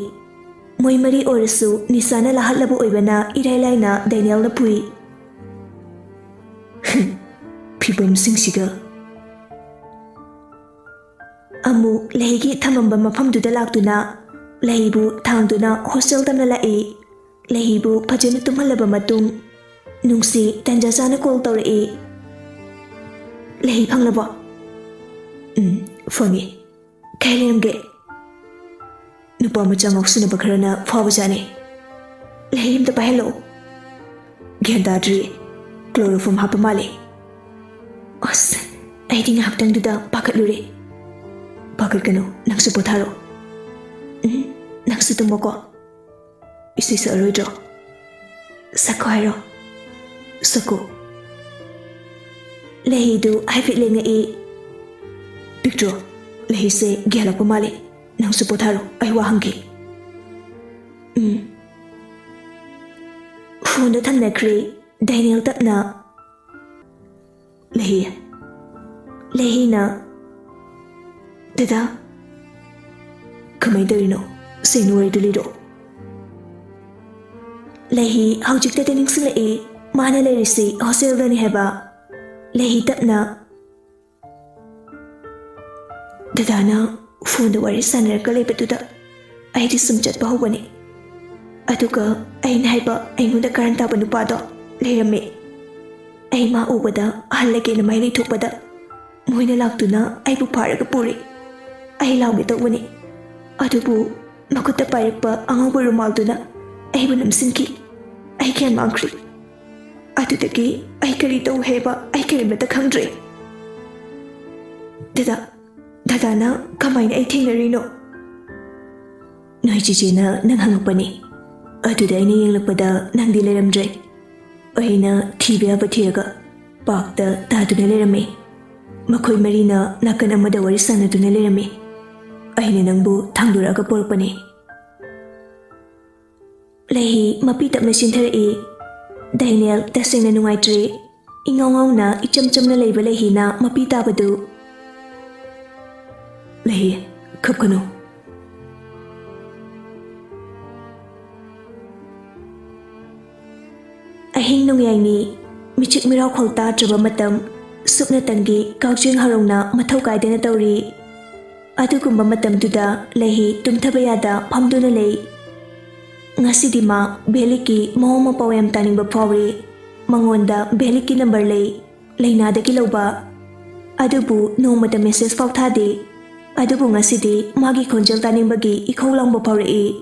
ꯃꯣꯏ ꯃꯔꯤ ꯑꯣꯏꯔꯁꯨ ꯅꯤꯁꯥꯅ ꯂꯥꯍꯠꯂꯕ ꯑꯣꯏꯕꯅ ꯏꯔꯥꯏ ꯂꯥꯏꯅ ꯗꯥꯏꯅꯦꯜꯅ ꯐꯨꯏ꯫ ꯐꯤꯕꯝꯁꯤꯡꯁꯤꯒ꯫ ꯑꯃꯨꯛ ꯂꯩꯍꯤꯒꯤ ꯊꯝꯃꯝꯕ ꯃꯐꯝꯗꯨꯗ ꯂꯥꯛꯇꯨꯅ ꯂꯩꯍꯤꯕꯨ ꯊꯥꯡꯗꯨꯅ ꯍꯣꯁꯇꯦꯜ ꯇꯝꯅ ꯂꯥꯛꯏ꯫ ꯂꯩꯍꯤꯕꯨ ꯐꯖꯅ ꯇꯨꯝꯍꯜꯂꯕ ꯃꯇꯨꯡ, ꯅꯨꯡꯁꯤ ꯇꯟꯖꯥ ꯆꯥꯅ ꯀꯣꯜ ꯇꯧꯔꯛꯏ꯫ "ꯂꯩꯍꯤ ꯐꯪꯂꯕꯣ?" "ꯎꯝ, ꯐꯪꯉꯦ꯫ ꯀꯩ ꯂꯩꯔꯝꯒꯦ?" ꯅꯨꯄꯥ ꯃꯆꯥ ꯉꯥꯎꯁꯤꯟꯅꯕ ꯈꯔꯅ ꯐꯥꯕꯖꯥꯠꯅꯤ꯫ ꯂꯩ ꯑꯝꯇ ꯄꯥꯏꯍꯜꯂꯛꯑꯣ꯫ ꯒ꯭ꯌꯥꯟ ꯇꯥꯗ꯭ꯔꯤ꯫ ꯀ꯭ꯂꯣꯔꯣꯐꯣꯝ ꯍꯥꯞꯄ ꯃꯥꯜꯂꯦ꯫ ꯑꯁ, ꯑꯩꯗꯤ ꯉꯥꯏꯍꯥꯛꯇꯪꯗꯨꯗ ꯄꯥꯈꯠꯂꯨꯔꯦ꯫ ꯄꯥꯈꯠꯀꯅꯨ, ꯅꯪꯁꯨ ꯄꯣꯊꯥꯔꯣ꯫ ꯎꯝ, ꯅꯪꯁꯨ ꯇꯨꯝꯃꯣꯀꯣ꯫ ꯏꯁꯩ ꯁꯛꯑꯔꯣꯏꯗ꯭ꯔꯣ? ꯁꯛꯈꯣ ꯍꯥꯏꯔꯣ? ꯁꯛꯀꯣ꯫ ꯂꯩꯍꯤꯗꯨ ꯍꯥꯏꯐꯦꯠ ꯂꯦꯡꯉꯛꯏ꯫ ꯄꯤꯛꯇ꯭ꯔꯣ, ꯂꯩꯍꯤꯁꯦ ꯒ꯭ꯌꯥꯟꯂꯛꯄ ꯃꯥꯜꯂꯦ꯫ ꯅꯪꯁꯨ ꯄꯣꯊꯥꯔꯣ, ꯑꯩ ꯋꯥ ꯍꯪꯒꯦ꯫ ꯎꯝ꯫ ꯐꯣꯟꯗꯣ ꯊꯝꯅꯈ꯭ꯔꯦ꯫ ꯗꯦꯅꯤꯌꯦꯜ ꯇꯞꯅ, "ꯂꯩꯍꯤ, ꯂꯩꯍꯤꯅ, ꯗꯗꯥ, ꯀꯃꯥꯏꯅ ꯇꯧꯔꯤꯅꯣ? ꯁꯦꯡꯅ ꯋꯥꯔꯤꯗꯨ ꯂꯤꯔꯛꯑꯣ꯫" ꯂꯩꯍꯤ ꯍꯧꯖꯤꯛꯇꯗ ꯅꯤꯡꯁꯤꯡꯂꯛꯏ, ꯃꯥꯅ ꯂꯩꯔꯤꯁꯤ ꯍꯣꯁꯇꯦꯜꯗꯅꯤ ꯍꯥꯏꯕ꯫ ꯂꯩꯍꯤ ꯇꯞꯅ, "ꯗꯗꯥꯅ ꯐꯣꯟꯗ ꯋꯥꯔꯤ ꯁꯥꯟꯅꯔꯒ ꯂꯩꯕꯗꯨꯗ ꯑꯩꯗꯤ ꯁꯨꯝ ꯆꯠꯄ ꯍꯧꯕꯅꯤ꯫ ꯑꯗꯨꯒ ꯑꯩꯅ ꯍꯥꯏꯕ ꯑꯩꯉꯣꯟꯗ ꯀꯥꯔꯟ ꯇꯥꯕ ꯅꯨꯄꯥꯗꯣ ꯂꯩꯔꯝꯃꯤ꯫ ꯑꯩ ꯃꯥ ꯎꯕꯗ ꯍꯜꯂꯒꯦꯅ ꯃꯥꯏ ꯂꯩꯊꯣꯛꯄꯗ ꯃꯣꯏꯅ ꯂꯥꯛꯇꯨꯅ ꯑꯩꯕꯨ ꯐꯥꯔꯒ ꯄꯨꯔꯦ꯫ ꯑꯩ ꯂꯥꯎꯒꯦ ꯇꯧꯕꯅꯤ, ꯑꯗꯨꯕꯨ ꯃꯈꯨꯠꯇ ꯄꯥꯏꯔꯛꯄ ꯑꯉꯧꯕ ꯔꯨꯃꯥꯜꯗꯨꯅ ꯑꯩꯕꯨ ꯅꯝꯁꯤꯟꯈꯤ꯫ ꯑꯩ ꯒ꯭ꯌꯥꯟ ꯃꯥꯡꯈ꯭ꯔꯦ꯫ ꯑꯗꯨꯗꯒꯤ ꯑꯩ ꯀꯔꯤ ꯇꯧ ꯍꯥꯏꯕ ꯑꯩ ꯀꯔꯤꯃꯠꯇ ꯈꯪꯗ꯭ꯔꯦ꯫" "ꯗꯗꯥ, ꯗꯗꯥꯅ ꯀꯃꯥꯏꯅ ꯑꯩ ꯊꯦꯡꯅꯔꯤꯅꯣ?" "ꯅꯣꯏ ꯆꯦꯆꯦꯅ ꯅꯪ ꯍꯪꯉꯛꯄꯅꯤ꯫ ꯑꯗꯨꯗ ꯑꯩꯅ ꯌꯦꯡꯂꯛꯄꯗ ꯅꯪꯗꯤ ꯂꯩꯔꯝꯗ꯭ꯔꯦ꯫ ꯑꯩꯅ ꯊꯤꯕ ꯌꯥꯕ ꯊꯤꯔꯒ ꯄꯥꯔꯛꯇ ꯇꯥꯗꯨꯅ ꯂꯩꯔꯝꯃꯤ꯫ ꯃꯈꯣꯏ ꯃꯔꯤꯅ ꯅꯥꯀꯟ ꯑꯃꯗ ꯋꯥꯔꯤ ꯁꯥꯟꯅꯗꯨꯅ ꯂꯩꯔꯝꯃꯤ꯫ ꯑꯩꯅ ꯅꯪꯕꯨ ꯊꯥꯡꯗꯣꯔꯛꯑꯒ ꯄꯣꯔꯛꯄꯅꯤ꯫" ꯂꯩꯍꯤ ꯃꯄꯤ ꯇꯞꯅ ꯆꯦꯟꯊꯔꯛꯏ꯫ ꯗꯦꯅꯤꯌꯦꯜ ꯇꯁꯦꯡꯅ ꯅꯨꯡꯉꯥꯏꯇ꯭ꯔꯦ꯫ ꯏꯉꯥꯎ ꯉꯥꯎꯅ ꯏꯆꯝ ꯆꯝꯅ ꯂꯩꯕ ꯂꯩꯍꯤꯅ ꯃꯄꯤ ꯇꯥꯕꯗꯨ꯫ "ꯂꯩꯍꯤ, ꯀꯞꯀꯅꯨ꯫" ꯑꯍꯤꯡ ꯅꯣꯡꯌꯥꯏꯅꯤ, ꯃꯤꯆꯤꯛ ꯃꯤꯔꯥꯎꯈꯣꯜ ꯇꯥꯗ꯭ꯔꯕ ꯃꯇꯝ, ꯁꯨꯞꯅꯇꯪꯒꯤ ꯀꯛꯆꯦꯡ ꯍꯧꯔꯧꯅ ꯃꯊꯧ ꯀꯥꯏꯗꯅ ꯇꯧꯔꯤ꯫ ꯑꯗꯨꯒꯨꯝꯕ ꯃꯇꯝꯗꯨꯗ ꯂꯩꯍꯤ ꯇꯨꯝꯊꯕ ꯌꯥꯗ ꯐꯝꯗꯨꯅ ꯂꯩ꯫ ꯉꯁꯤꯗꯤ ꯃꯥ ꯚꯦꯂꯤꯛꯀꯤ ꯃꯑꯣꯡ ꯃꯄꯥꯎ ꯌꯥꯝ ꯇꯥꯅꯤꯡꯕ ꯐꯥꯎꯔꯤ꯫ ꯃꯉꯣꯟꯗ ꯚꯦꯂꯤꯛꯀꯤ ꯅꯝꯕꯔ ꯂꯩ, ꯂꯩꯅꯥꯗꯒꯤ ꯂꯧꯕ꯫ ꯑꯗꯨꯕꯨ ꯅꯣꯡꯃꯇ ꯃꯦꯁꯦꯖ ꯐꯥꯎ ꯊꯥꯗꯦ꯫ ꯑꯗꯨꯕꯨ ꯉꯁꯤꯗꯤ ꯃꯥꯒꯤ ꯈꯣꯟꯖꯦꯜ ꯇꯥꯅꯤꯡꯕꯒꯤ ꯏꯈꯧ ꯂꯥꯡꯕ ꯐꯥꯎꯔꯛꯏ꯫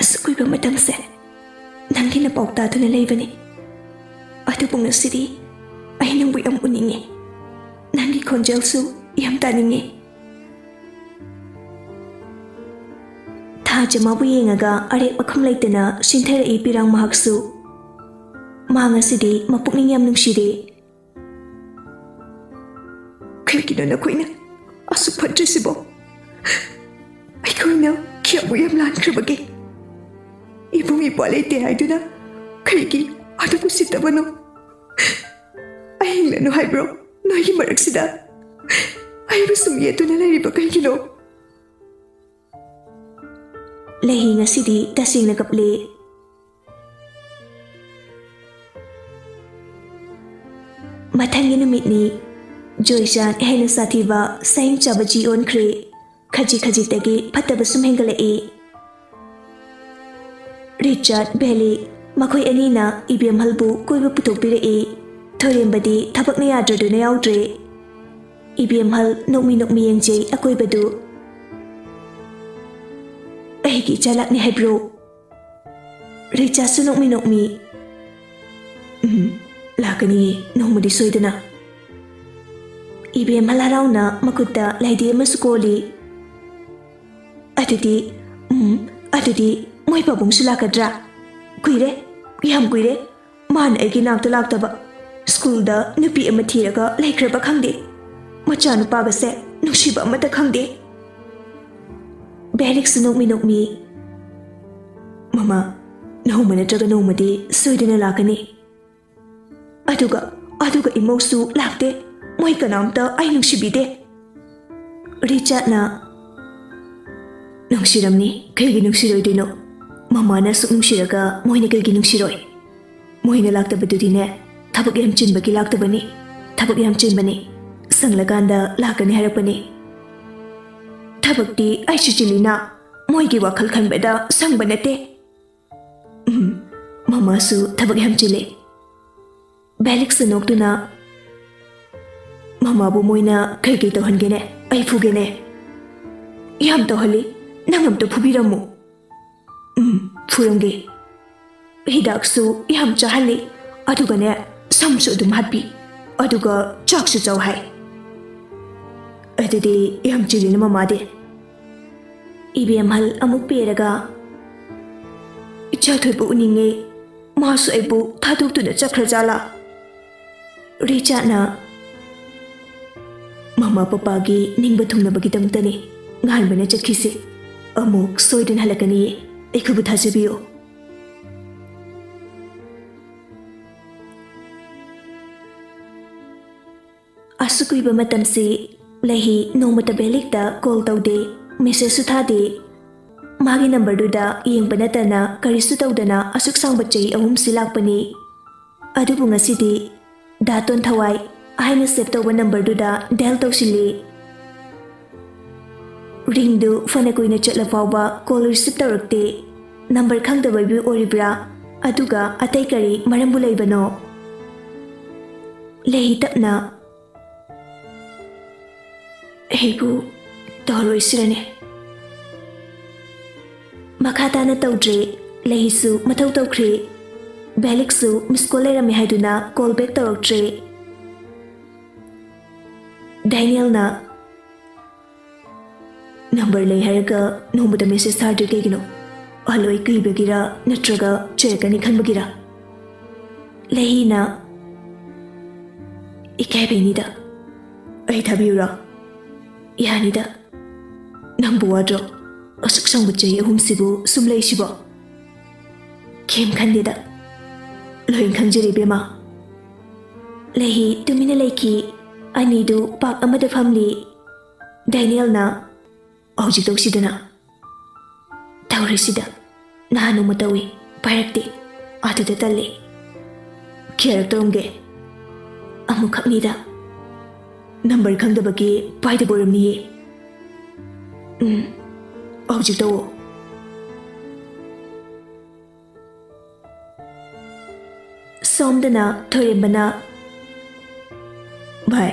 "ꯑꯁꯨꯛ ꯀꯨꯏꯕ ꯃꯇꯝꯁꯦ ꯅꯪꯒꯤ ꯅꯄꯥꯎ ꯇꯥꯗꯨꯅ ꯂꯩꯕꯅꯤ꯫ ꯑꯗꯨꯕꯨ ꯉꯁꯤꯗꯤ ꯑꯩ ꯅꯪꯕꯨ ꯌꯥꯝ ꯎꯅꯤꯡꯉꯤ꯫ ꯅꯪꯒꯤ ꯈꯣꯟꯖꯦꯜꯁꯨ ꯌꯥꯝ ꯇꯥꯅꯤꯡꯉꯤ꯫" ꯊꯥꯖ ꯃꯥꯕꯨ ꯌꯦꯡꯉꯒ ꯑꯔꯦꯞ ꯑꯈꯝ ꯂꯩꯇꯅ ꯁꯤꯟꯊꯔꯛꯏ ꯄꯤꯔꯥꯡ ꯃꯍꯥꯛꯁꯨ꯫ ꯃꯥ ꯉꯁꯤꯗꯤ ꯃꯄꯨꯛꯅꯤꯡ ꯌꯥꯝ ꯅꯨꯡꯁꯤꯔꯦ꯫ "ꯀꯩꯒꯤꯅꯣ ꯅꯈꯣꯏꯅ ꯑꯁꯨꯛ ꯐꯠꯇ꯭ꯔꯤꯁꯤꯕꯣ? ꯑꯩꯈꯣꯏꯅ ꯀꯌꯥꯃꯨꯛ ꯌꯥꯝ ꯂꯥꯟꯈ꯭ꯔꯕꯒꯦ? ꯏꯕꯨꯡ ꯏꯄ꯭ꯋꯥ ꯂꯩꯇꯦ ꯍꯥꯏꯗꯨꯅ ꯀꯩꯒꯤ ꯑꯗꯨꯛ ꯎꯁꯤꯠꯇꯕꯅꯣ? ꯑꯩ ꯍꯤꯡꯂꯅꯨ ꯍꯥꯏꯕ꯭ꯔꯣ ꯅꯣꯏꯒꯤ ꯃꯔꯛꯁꯤꯗ? ꯑꯩꯕꯨ ꯁꯨꯝ ꯌꯦꯠꯇꯨꯅ ꯂꯩꯔꯤꯕ ꯀꯩꯒꯤꯅꯣ?" ꯂꯩꯍꯤ ꯉꯁꯤꯗꯤ ꯇꯁꯦꯡꯅ ꯀꯞꯂꯦ꯫ ꯃꯊꯪꯒꯤ ꯅꯨꯃꯤꯠꯅꯤ꯫ ꯖꯣꯏꯆꯥꯟ ꯍꯦꯟꯅ ꯁꯥꯊꯤꯕ ꯁꯌꯦꯡ ꯆꯥꯕ ꯖꯤ ꯑꯣꯟꯈ꯭ꯔꯦ꯫ ꯈꯖꯤꯛ ꯈꯖꯤꯛꯇꯒꯤ ꯐꯠꯇꯕ ꯁꯨꯝ ꯍꯦꯟꯒꯠꯂꯛꯏ꯫ ꯔꯤꯆꯥꯔꯗ, ꯕꯦꯂꯤ, ꯃꯈꯣꯏ ꯑꯅꯤꯅ ꯏꯕꯦꯝꯍꯜꯕꯨ ꯀꯣꯏꯕ ꯄꯨꯊꯣꯛꯄꯤꯔꯛꯏ꯫ ꯊꯣꯏꯔꯦꯝꯕꯗꯤ ꯊꯕꯛꯅ ꯌꯥꯗ꯭ꯔꯗꯨꯅ ꯌꯥꯎꯗ꯭ꯔꯦ꯫ ꯏꯕꯦꯝꯍꯜ ꯅꯣꯛꯃꯤ ꯅꯣꯛꯃꯤ ꯌꯦꯡꯖꯩ ꯑꯀꯣꯏꯕꯗꯨ꯫ "ꯑꯩꯒꯤ ꯏꯆꯥ ꯂꯥꯛꯅꯤ ꯍꯥꯏꯕ꯭ꯔꯣ?" ꯔꯤꯆꯥꯁꯨ ꯅꯣꯛꯃꯤ ꯅꯣꯛꯃꯤ, "ꯎꯝ, ꯂꯥꯛꯀꯅꯤꯌꯦ, ꯅꯣꯡꯃꯗꯤ ꯁꯣꯏꯗꯅ꯫" ꯏꯕꯦꯝꯍꯜ ꯍꯔꯥꯎꯅ ꯃꯈꯨꯠꯇ ꯂꯩꯗꯤ ꯑꯃꯁꯨ ꯀꯣꯜꯂꯤ꯫ "ꯑꯗꯨꯗꯤ, ꯎꯝ, ꯑꯗꯨꯗꯤ ꯃꯣꯏ ꯄꯥꯕꯨꯡꯁꯨ ꯂꯥꯛꯀꯗ꯭ꯔꯥ? ꯀꯨꯏꯔꯦ, ꯌꯥꯝ ꯀꯨꯏꯔꯦ ꯃꯥꯅ ꯑꯩꯒꯤ ꯅꯥꯛꯇ ꯂꯥꯛꯇꯕ꯫ ꯁ꯭ꯀꯨꯜꯗ ꯅꯨꯄꯤ ꯑꯃ ꯊꯤꯔꯒ ꯂꯩꯈ꯭ꯔꯕ ꯈꯪꯗꯦ꯫ ꯃꯆꯥꯅꯨꯄꯥꯒꯁꯦ ꯅꯨꯡꯁꯤꯕ ꯑꯃꯠꯇ ꯈꯪꯗꯦ꯫" ꯕꯦꯂꯤꯛꯁꯨ ꯅꯣꯛꯃꯤ ꯅꯣꯛꯃꯤ, "ꯃꯃꯥ, ꯅꯣꯡꯃ ꯅꯠꯇ꯭ꯔꯒ ꯅꯣꯡꯃꯗꯤ ꯁꯣꯏꯗꯅ ꯂꯥꯛꯀꯅꯤ꯫ ꯑꯗꯨꯒ, ꯑꯗꯨꯒ ꯏꯃꯧꯁꯨ ꯂꯥꯛꯇꯦ꯫ ꯃꯣꯏ ꯀꯅꯥꯝꯇ ꯑꯩ ꯅꯨꯡꯁꯤꯕꯤꯗꯦ꯫" ꯔꯤꯆꯥꯔꯗꯅ, "ꯅꯨꯡꯁꯤꯔꯝꯅꯤ, ꯀꯩꯒꯤ ꯅꯨꯡꯁꯤꯔꯣꯏꯗꯣꯏꯅꯣ? ꯃꯃꯥꯅ ꯑꯁꯨꯛ ꯅꯨꯡꯁꯤꯔꯒ ꯃꯣꯏꯅ ꯀꯩꯒꯤ ꯅꯨꯡꯁꯤꯔꯣꯏ? ꯃꯣꯏꯅ ꯂꯥꯛꯇꯕꯗꯨꯗꯤꯅꯦ, ꯊꯕꯛ ꯌꯥꯝ ꯆꯤꯟꯕꯒꯤ ꯂꯥꯛꯇꯕꯅꯤ꯫ ꯊꯕꯛ ꯌꯥꯝ ꯆꯤꯟꯕꯅꯤ꯫ ꯁꯪꯂꯀꯥꯟꯗ ꯂꯥꯛꯀꯅꯤ ꯍꯥꯏꯔꯛꯄꯅꯤ꯫ ꯊꯕꯛꯇꯤ ꯑꯩꯁꯨ ꯆꯤꯜꯂꯤꯅ, ꯃꯣꯏꯒꯤ ꯋꯥꯈꯜ ꯈꯟꯕꯗ ꯁꯪꯕ ꯅꯠꯇꯦ꯫" "ꯎꯝ, ꯃꯃꯥꯁꯨ ꯊꯕꯛ ꯌꯥꯝ ꯆꯤꯜꯂꯤ꯫" ꯕꯦꯂꯤꯛꯁ ꯅꯣꯛꯇꯨꯅ, ꯃꯥꯕꯨ ꯃꯣꯏꯅ ꯀꯩ ꯀꯩ ꯇꯧꯍꯟꯒꯦꯅꯦ? ꯑꯩ ꯐꯨꯒꯦꯅꯦ꯫ ꯌꯥꯝ ꯇꯧꯍꯜꯂꯤ꯫ ꯅꯪ ꯑꯝꯇ ꯐꯨꯕꯤꯔꯝꯃꯨ꯫ ꯎꯝ, ꯐꯨꯔꯝꯒꯦ꯫ ꯍꯤꯗꯥꯛꯁꯨ ꯌꯥꯝ ꯆꯥꯍꯜꯂꯤ꯫ ꯑꯗꯨꯒꯅꯦ, ꯁꯝꯁꯨ ꯑꯗꯨꯝ ꯍꯥꯠꯄꯤ꯫ ꯑꯗꯨꯒ ꯆꯥꯛꯁꯨ ꯆꯥꯎ ꯍꯥꯏ꯫ ꯑꯗꯨꯗꯤ ꯌꯥꯝ ꯆꯤꯜꯂꯤꯅ ꯃꯃꯥꯗꯤ꯫ ꯏꯕꯦꯝꯍꯜ ꯑꯃꯨꯛ ꯄꯦꯔꯒ, "ꯏꯆꯥ ꯊꯣꯏꯕ ꯎꯅꯤꯡꯉꯦ꯫ ꯃꯥꯁꯨ ꯑꯩꯕꯨ ꯊꯥꯗꯣꯛꯇꯨꯅ ꯆꯠꯈ꯭ꯔꯖꯥꯠꯂꯥ?" ꯔꯤꯆꯥꯔꯗꯅ ꯃꯃꯥ ꯄꯄꯥꯒꯤ ꯅꯤꯡꯕ ꯊꯨꯡꯅꯕꯒꯤꯗꯃꯛꯇꯅꯤ ꯉꯥꯟꯕꯅ ꯆꯠꯈꯤꯁꯦ꯫ ꯑꯃꯨꯛ ꯁꯣꯏꯗꯅ ꯍꯜꯂꯛꯀꯅꯤꯌꯦ꯫ ꯑꯩꯈꯣꯏꯕꯨ ꯊꯥꯖꯕꯤꯌꯨ꯫ ꯑꯁꯨꯛ ꯀꯨꯏꯕ ꯃꯇꯝꯁꯤ ꯂꯩꯍꯤ ꯅꯣꯡꯃꯇ ꯕꯦꯂꯤꯛꯇ ꯀꯣꯜ ꯇꯧꯗꯦ, ꯃꯦꯁꯦꯖꯁꯨ ꯊꯥꯗꯦ꯫ ꯃꯥꯒꯤ ꯅꯝꯕꯔꯗꯨꯗ ꯌꯦꯡꯕ ꯅꯠꯇꯅ ꯀꯔꯤꯁꯨ ꯇꯧꯗꯅ ꯑꯁꯨꯛ ꯁꯥꯡꯕ ꯆꯍꯤ ꯑꯍꯨꯝꯁꯤ ꯂꯥꯛꯄꯅꯤ꯫ ꯑꯗꯨꯕꯨ ꯉꯁꯤꯗꯤ ꯗꯥ ꯇꯣꯟꯊꯋꯥꯏ ꯍꯥꯏꯅ ꯁꯦꯚ ꯇꯧꯕ ꯅꯝꯕꯔꯗꯨꯗ ꯗꯥꯏꯜ ꯇꯧꯁꯤꯜꯂꯤ꯫ ꯔꯤꯡꯗꯨ ꯐꯅ ꯀꯨꯏꯅ ꯆꯠꯂ ꯐꯥꯎꯕ ꯀꯣꯜ ꯔꯤꯁꯤꯚ ꯇꯧꯔꯛꯇꯦ꯫ ꯅꯝꯕꯔ ꯈꯪꯗꯕꯒꯤ ꯑꯣꯏꯔꯤꯕ꯭ꯔꯥ? ꯑꯗꯨꯒ ꯑꯇꯩ ꯀꯔꯤ ꯃꯔꯝꯕꯨ ꯂꯩꯕꯅꯣ? ꯂꯩꯍꯤ ꯇꯞꯅ, "ꯑꯩꯕꯨ ꯇꯧꯔꯣꯏꯁꯤꯔꯅꯦ?" ꯃꯈꯥ ꯇꯥꯅ ꯇꯧꯗ꯭ꯔꯦ꯫ ꯂꯩꯍꯤꯁꯨ ꯃꯊꯧ ꯇꯧꯈ꯭ꯔꯦ꯫ ꯕꯦꯂꯤꯛꯁꯨ ꯃꯤꯁ ꯀꯣꯜ ꯂꯩꯔꯝꯃꯦ ꯍꯥꯏꯗꯨꯅ ꯀꯣꯜ ꯕꯦꯛ ꯇꯧꯔꯛꯇ꯭ꯔꯦ꯫ ꯗꯦꯅꯤꯌꯦꯜꯅ, "ꯅꯝꯕꯔ ꯂꯩ ꯍꯥꯏꯔꯒ ꯅꯣꯡꯃꯇ ꯃꯦꯁꯦꯖ ꯊꯥꯗ꯭ꯔꯤ ꯀꯩꯒꯤꯅꯣ? ꯑꯍꯜ ꯑꯣꯏ ꯀꯤꯕꯒꯤꯔ ꯅꯠꯇ꯭ꯔꯒ ꯆꯩꯔꯛꯀꯅꯤ ꯈꯟꯕꯒꯤꯔ?" ꯂꯩꯍꯤꯅ, "ꯏꯀꯥꯏꯕꯩꯅꯤꯗ꯫ ꯑꯩ ꯊꯥꯕꯤꯌꯨꯔꯣ?" "ꯌꯥꯅꯤꯗ꯫ ꯅꯪꯕꯨ ꯋꯥꯗ꯭ꯔꯣ? ꯑꯁꯨꯛ ꯁꯥꯡꯕ ꯆꯍꯤ ꯑꯍꯨꯝꯁꯤꯕꯨ ꯁꯨꯝ ꯂꯩꯁꯤꯕꯣ?" "ꯀꯩꯝ ꯈꯟꯗꯦꯗ꯫ ꯂꯣꯏ ꯈꯪꯖꯔꯦ ꯏꯕꯦꯝꯃ꯫" ꯂꯩꯍꯤ ꯇꯨꯃꯤꯟꯅ ꯂꯩꯈꯤ꯫ ꯑꯅꯤꯗꯨ ꯄꯥꯛ ꯑꯃꯗ ꯐꯝꯂꯤ꯫ ꯗꯦꯅꯤꯌꯦꯜꯅ, "ꯍꯧꯖꯤꯛ ꯇꯧꯁꯤꯗꯅ꯫" "ꯇꯧꯔꯁꯤꯗ꯫ ꯅꯍꯥꯟ ꯅꯣꯡꯃ ꯇꯧꯏ, ꯄꯥꯏꯔꯛꯇꯦ꯫ ꯑꯗꯨꯗ ꯇꯜꯂꯦ꯫ ꯀꯌꯥꯔꯛ ꯇꯧꯔꯝꯒꯦ?" "ꯑꯃꯨꯛꯈꯛꯅꯤꯗ꯫ ꯅꯝꯕꯔ ꯈꯪꯗꯕꯒꯤ ꯄꯥꯏꯗꯕ ꯑꯣꯏꯔꯝꯅꯤꯌꯦ꯫" "ꯎꯝ, ꯍꯧꯖꯤꯛ ꯇꯧꯑꯣ꯫" ꯁꯣꯝꯗꯅ ꯊꯣꯏꯔꯦꯝꯕꯅ, "ꯚꯥꯏ,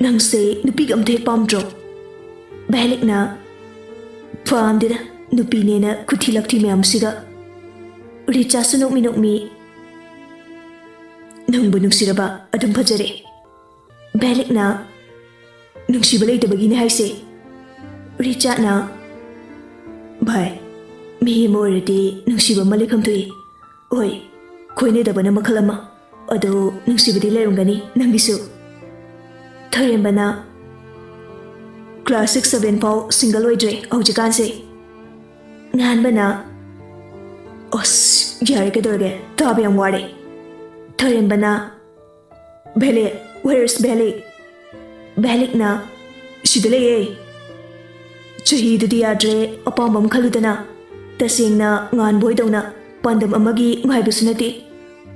ꯅꯪꯁꯦ ꯅꯨꯄꯤꯒ ꯑꯝꯇ ꯍꯦꯛ ꯄꯥꯝꯗ꯭ꯔꯣ? ꯚꯦꯂꯤꯛꯅ, "ꯄꯥꯝꯗꯦꯗ, ꯅꯨꯄꯤꯅꯦꯅ ꯈꯨꯊꯤ ꯂꯛꯊꯤ ꯃꯌꯥꯝꯁꯤꯒ꯫" ꯔꯤꯆꯥꯁꯨ ꯅꯣꯛꯃꯤ ꯅꯣꯛꯃꯤ, "ꯅꯪꯕꯨ ꯅꯨꯡꯁꯤꯔꯕ ꯑꯗꯨꯝ ꯐꯖꯔꯦ꯫" ꯚꯦꯂꯤꯛꯅ, "ꯅꯨꯡꯁꯤꯕ ꯂꯩꯇꯕꯒꯤꯅꯦ ꯍꯥꯏꯁꯦ꯫" ꯔꯤꯆꯥꯔꯗꯅ, "ꯚꯥꯏ, ꯃꯤ ꯑꯃ ꯑꯣꯏꯔꯗꯤ ꯅꯨꯡꯁꯤꯕ ꯑꯃ ꯂꯩꯐꯝ ꯊꯣꯛꯏ꯫ ꯍꯣꯏ, ꯈꯣꯏꯅꯗꯕꯅ ꯃꯈꯜ ꯑꯃ, ꯑꯗꯣ ꯅꯨꯡꯁꯤꯕꯗꯤ ꯂꯩꯔꯝꯒꯅꯤ ꯅꯪꯒꯤꯁꯨ꯫" ꯊꯣꯏꯔꯦꯝꯕꯅ, "ꯀ꯭ꯂꯥꯁ ꯁꯤꯛꯁ ꯁꯚꯦꯟ ꯐꯥꯎ ꯁꯤꯡꯒꯜ ꯑꯣꯏꯗ꯭ꯔꯦ ꯍꯧꯖꯤꯛꯀꯥꯟꯁꯦ꯫" ꯉꯥꯟꯕꯅ, "ꯑꯁ, ꯌꯥꯔꯦ, ꯀꯩꯗꯧꯔꯒꯦ? ꯇꯥꯕ ꯌꯥꯝ ꯋꯥꯔꯦ꯫" ꯊꯣꯏꯔꯦꯝꯕꯅ, "ꯚꯦꯂꯤꯛ, where is ꯚꯦꯂꯤꯛ?" ꯚꯦꯂꯤꯛꯅ, "ꯁꯤꯗ ꯂꯩꯌꯦ꯫" ꯆꯍꯤꯗꯨꯗꯤ ꯌꯥꯗ꯭ꯔꯦ, ꯑꯄꯥꯝꯕ ꯑꯃ ꯈꯜꯂꯨꯗꯅ꯫ ꯇꯁꯦꯡꯅ ꯉꯥꯟꯕꯣꯏꯗꯧꯅ ꯄꯥꯟꯗꯝ ꯑꯃꯒꯤ ꯉꯥꯏꯕꯁꯨ ꯅꯠꯇꯦ꯫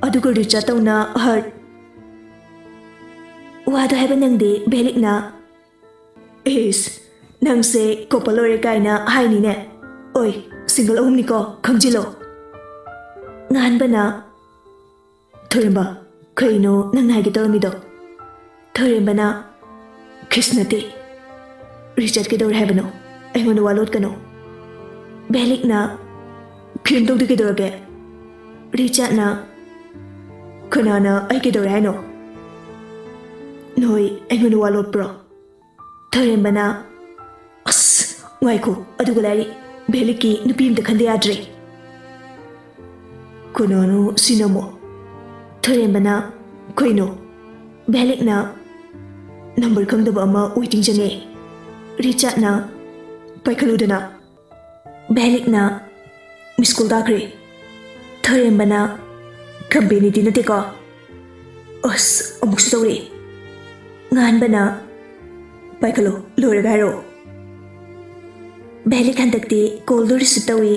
ꯑꯗꯨꯒ ꯔꯤꯆꯥꯔꯗ ꯇꯧꯅ ꯍꯔꯠ꯫ ꯋꯥꯗꯣ ꯍꯥꯏꯕ ꯅꯪꯗꯦ, ꯚꯦꯂꯤꯛꯅ꯫ "ꯏꯁ, ꯅꯪꯁꯦ ꯀꯣꯄꯜ ꯑꯣꯏꯔꯦ ꯀꯥꯏꯅ ꯍꯥꯏꯅꯤꯅꯦ꯫ ꯑꯣꯏ, ꯁꯤꯡꯒꯜ ꯑꯍꯨꯝꯅꯤꯀꯣ, ꯈꯪꯖꯤꯜꯂꯣ꯫" ꯉꯥꯟꯕꯅ, "ꯊꯣꯏꯔꯦꯝꯕ, ꯀꯩꯅꯣ ꯅꯪꯅ ꯍꯥꯏꯒꯦ ꯇꯧꯔꯝꯃꯤꯗꯣ?" ꯊꯣꯏꯔꯦꯝꯕꯅ, "ꯀꯩꯁꯨ ꯅꯠꯇꯦ꯫ ꯔꯤꯆꯥꯔꯗ ꯀꯩꯗꯧꯔꯦ ꯍꯥꯏꯕꯅꯣ? ꯑꯩꯉꯣꯟꯗ ꯋꯥ ꯂꯣꯠꯀꯅꯣ꯫" ꯚꯦꯂꯤꯛꯅ, "ꯀꯔꯤꯝ ꯇꯧꯗꯦ, ꯀꯩꯗꯧꯔꯒꯦ?" ꯔꯤꯆꯥꯔꯗꯅ, "ꯀꯅꯥꯅ ꯑꯩ ꯀꯩꯗꯧꯔꯦ ꯍꯥꯏꯅꯣ? ꯅꯣꯏ ꯑꯩꯉꯣꯟꯗ ꯋꯥ ꯂꯣꯠꯄ꯭ꯔꯣ?" ꯊꯣꯏꯔꯦꯝꯕꯅ, "ꯑꯁ, ꯉꯥꯏꯈꯣ, ꯑꯗꯨꯒ ꯂꯥꯏꯔꯤ, ꯚꯦꯂꯤꯛꯀꯤ ꯅꯨꯄꯤ ꯑꯝꯇ ꯈꯟꯗ ꯌꯥꯗ꯭ꯔꯦ꯫" "ꯀꯅꯥꯅꯣ ꯁꯤꯅ ꯑꯃꯨꯛ?" ꯊꯣꯏꯔꯦꯝꯕꯅ, "ꯀꯩꯅꯣ?" ꯚꯦꯂꯤꯛꯅ, "ꯅꯝꯕꯔ ꯈꯪꯗꯕ ꯑꯃ ꯋꯦꯇꯤꯡ ꯆꯪꯉꯦ꯫" ꯔꯤꯆꯥꯔꯗꯅ, "ꯄꯥꯏꯈꯠꯂꯨꯗꯅ꯫" ꯚꯦꯂꯤꯛꯅ, "ꯃꯤꯁ ꯀꯣꯜ ꯇꯥꯈ꯭ꯔꯦ꯫" ꯊꯣꯏꯔꯦꯝꯕꯅ, "ꯀꯝꯄꯦꯅꯤꯗꯤ ꯅꯠꯇꯦꯀꯣ?" ꯑꯁ, ꯑꯃꯨꯛꯁꯨ ꯇꯧꯔꯛꯑꯦ꯫ ꯉꯥꯟꯕꯅ, "ꯄꯥꯏꯈꯠꯂꯣ, ꯂꯣꯏꯔꯒ ꯍꯥꯏꯔꯛꯑꯣ꯫" ꯚꯦꯂꯤꯛ ꯍꯟꯗꯛꯇꯤ ꯀꯣꯜꯗꯣ ꯔꯤꯁꯤꯞ ꯇꯧꯏ꯫